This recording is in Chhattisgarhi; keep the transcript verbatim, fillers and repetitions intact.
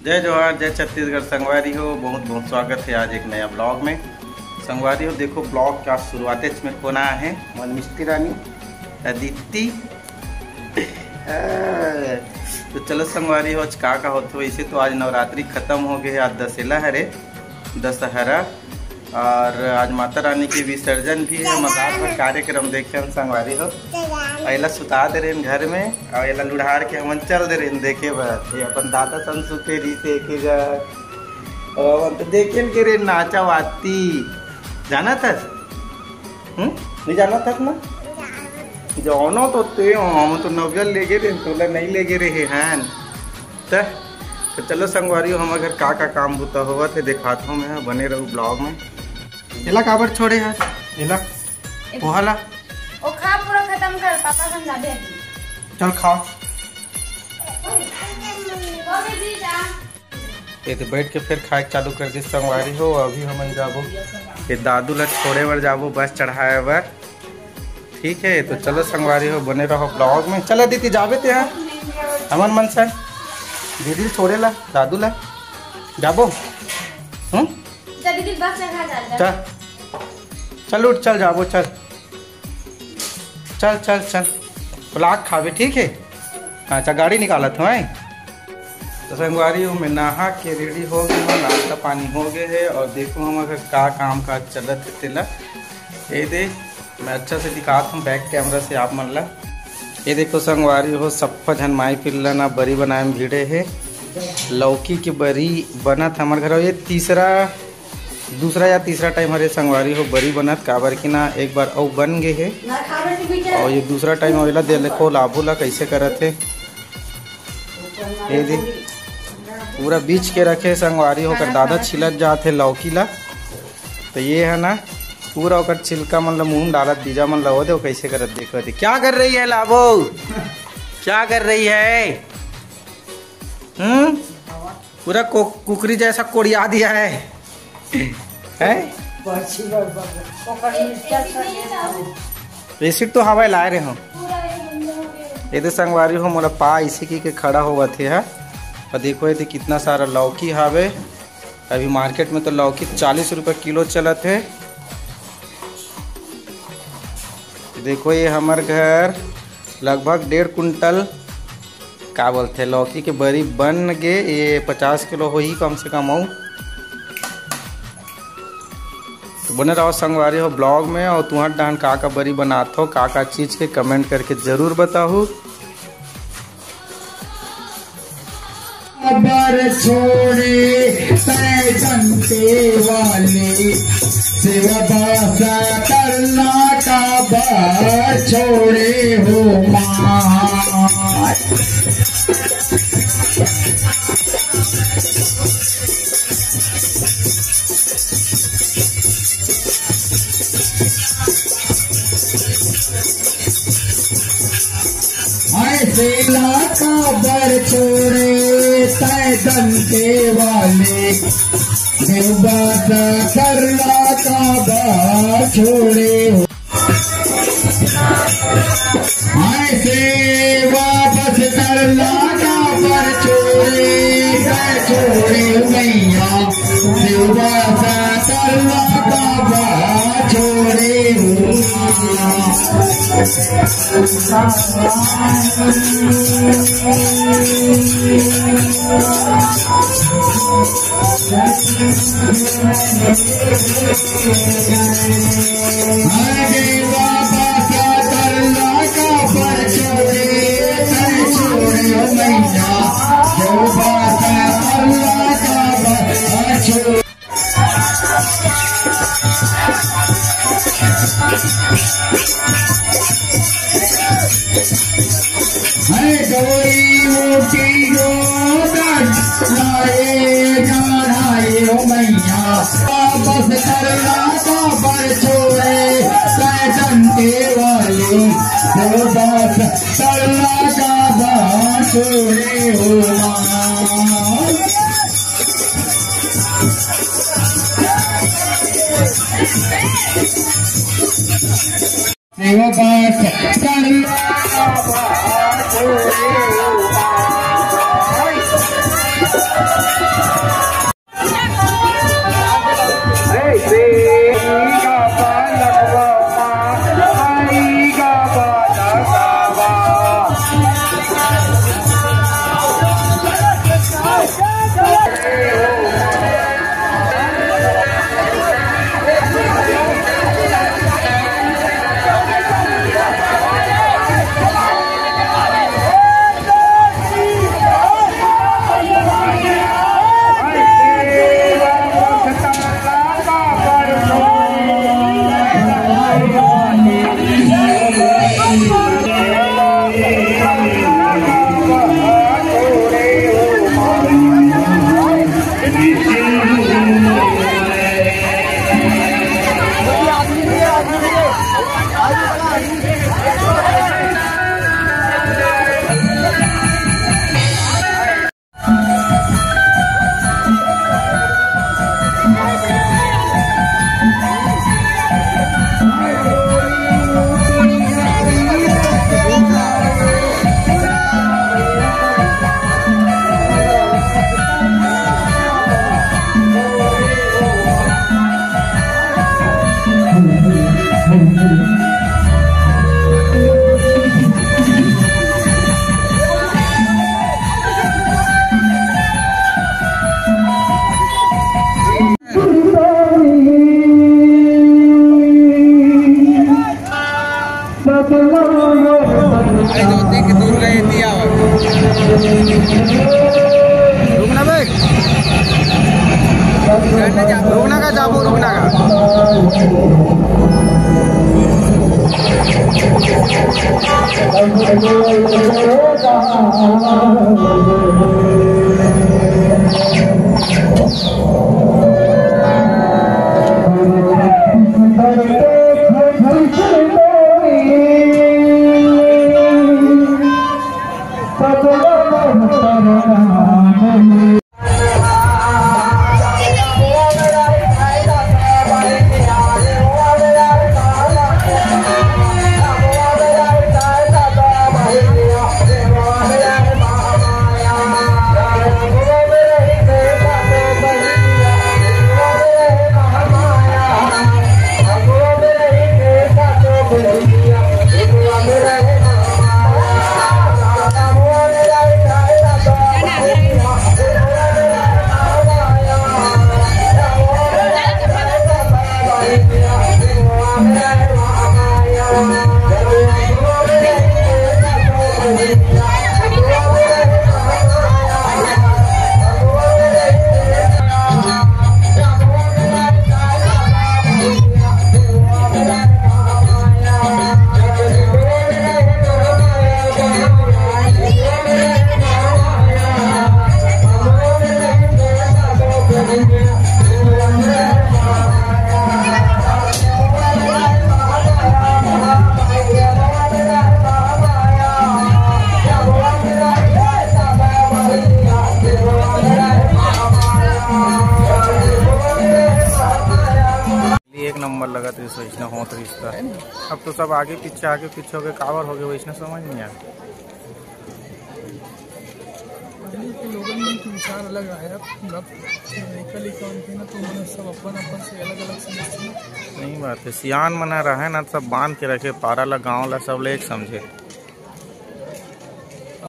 जय जोहार, जय छत्तीसगढ़ संगवारी हो, बहुत बहुत स्वागत है आज एक नया ब्लॉग में। संगवारी हो, देखो ब्लॉग का शुरुआतेच में कोन आए हे, मन मिष्टी रानी, अदिति। तो चलो संगवारी हो, आज का का होत हो, वैसे तो आज नवरात्रि खत्म हो गए, आज दशहरा हरे, दशहरा। और आज माता रानी के विसर्जन भी है, मजार में कार्यक्रम देखे हम संगवारी हो। और एला सुता दे रहे घर में, और एला लुढ़ार के हमन चल दे रहे देखे बर। ये अपन दादा सन सुते रही थे के जा, और अपन तो देखे के रे नाचा वाती। जाना था? हम्म, नहीं जाना था ना? जानो तो ते, हम तो नवजल ले गए रहे, तोला नहीं ले गए रहे हैं। त, तो चलो संगवारी हो, हमर घर का का काम बुता होवत हे, दिखात हूँ मैं, बने रहो ब्लॉग में। एला काबर छोड़े हस? एला, पोहा ला। ओ खा, पूरा खत्म कर, पापा समझा दे। चल खा। ये तो बैठ के फिर खाए चालू कर दिस संगवारी हो। अभी हमन जाबो, ये दादू ला छोड़े बर जाबो, बस चढ़ाए बर। ठीक है, तो चलो संगवारी हो, बने रहो ब्लॉग में। चल अदिति, जाबे ते यहाँ हमन मन से दीदी छोड़े ला, दादू ला जाबो। हम्म, जा दीदी, बस चढ़ा जा, जा। चल, चल उठ, चल जाबो, चल, चल, चल, चल। ब्लॉग खाबे, ठीक है। अच्छा, गाड़ी निकालत हूँ, हैं? तो संगवारी हो, मैं नहा के रेडी हो गए हूँ, नाश्ता पानी हो गए है। और देखो हमर घर का काम काज चलत है तेला। ये दे, मैं अच्छा से दिखात हूँ बैक कैमरा से आप मन ला। ये देखो संगवारी हो, सप्पा झन माई पिल्ला ना बरी बनाए में भिड़े है। लौकी के बरी बनत हमर घर, ये तीसरा, दूसरा या तीसरा टाइम हरे संगवारी हो बरी बनत, काबर कि ना एक बार अउ बन गए है। और ये दूसरा टाइम अवेला दे, देखो लाबू ला कैसे करत है। ये दे, पूरा बीछ के रखे संगवारी हो, ओकर दादा छिलत जात है लौकी ला। तो ये है ना, पूरा ओकर छिलका मन ला मुंह में डालत, बीजा मन ला हो दे, वो कैसे करत देखो दे। क्या कर रही है लाबो? क्या कर रही है? हम्म, पूरा को-, कुकरी जैसा कोड़िया दिया है, हैं? एसिड तो हवा लाए रहे हो। ये तो संगवारी हो, मोला पा इसी की के खड़ा होवत हे, हा? और देखो, ये तो कितना सारा लौकी हावे। अभी मार्केट में तो लौकी चालीस रुपये किलो चलत हे। देखो, ये हमर घर लगभग डेढ़ कुंटल, का बोलथे, लौकी के बरी बन गे। ये पचास किलो होही कम से कम। अउ तो बने रहो संगवारी हो ब्लॉग में। और तुहर डाहन का का बरी बनात हो, का का चीज के, कमेंट करके जरूर बताहू। बर छोड़े तै दंते वाले, सेवा बासा करना का बर छोड़े हो माँ। ऐसे लाका बर छोड़े तै दंते वाले, देवबासा करला का बर छोड़े हो। ऐसे वापस करला का बर छोड़े, तै छोड़े मैया, देवबासा करला का बर छोड़े हो। है गौरी मोती गोदन लाए जाना ये ओ मैया, वापस करला का बर छोड़े, सैतन के वाली, तो बस करला का बर छोड़े हो माँ। सेवा बात कर। रुकना का जाबो, रुकना का। एक नंबर लगत रिस, वैसना होत रिस त। अब तो सब आगे पीछे, आगे पीछे हो गए, काबर हो गए, वैसना समझ नहीं आया। पहले के लोगन मन के विचार अलग आया, अब लइका लइका मन थे ना, तो मन सब अपन अपन से अलग अलग समझते हैं। सही बात है, सियान मन ह रहे ना, सब बांध के रखे, पारा ला, गांव ला, सब ले एक समझे।